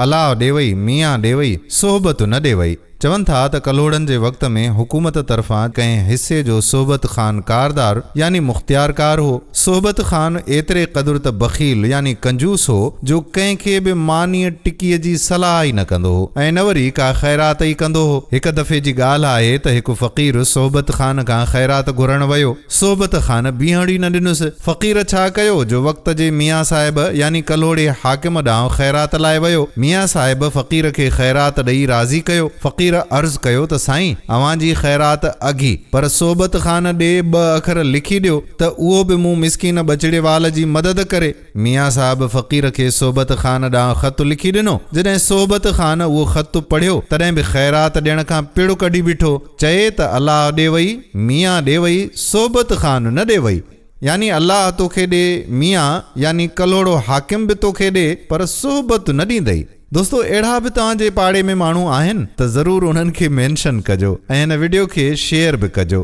الله ڏيوئي، ميان ڏيوئي، صحبت نه ڏيوئي. چون ٿا ته ڪلهوڙن جي وقت ۾ حڪومت طرفان ڪنهن حصي جو صحبت خان ڪاردار يعني مختيارڪار هو. صحبت خان ايتري قدر ته بخيل يعني ڪنجوس هو جو ڪنهن کي به مانيء ٽڪيء جي صلاح ئي نه ڪندو هو ۽ نه وري ڪا خيرات ئي ڪندو هو. هڪ دفعي جي ڳالهه آهي ته هڪ فقير صحبت خان کان خيرات گهرڻ ويو. صحبت خان بيهڻ ئي نه ڏنس. فقير ڇا ڪيو جو وقت جي ميان صاحب يعني ڪلهوڙي حاڪم ڏانهن خيرات لاء ويو. ميان صاحب فقير کي خيرات ڏئي راضي ڪيو. فقير عرض ڪيو ته سائين اوهان جي خيرات اگهي، پر صحبت خان ڏي ٻه اکر لکي ڏيو ته اهو به مون مسڪين ٻچڙي وال جي مدد ڪري. ميان صاحب فقير کي صحبت خان ڏانهن خط لکي ڏنو. جڏهن صحبت خان اهو خط پڙهيو، تڏهن به خيرات ڏيڻ کان پڙ ڪڍي بيٺو. چئي ته الله ڏيوئي، ميان ڏيوئي، صحبت خان نه ڏيوئي. يعني الله توکي ڏي، ميان يعني ڪلهوڙو حاڪم به توکي ڏي، پر صحبت نه ڏيندئي. دوستو اهڙا به توهان جي پاڙي ۾ ماڻهو آهن ته ضرور انهن کي مينشن ڪجو ۽ هن وڊيو کي شيئر به ڪجو.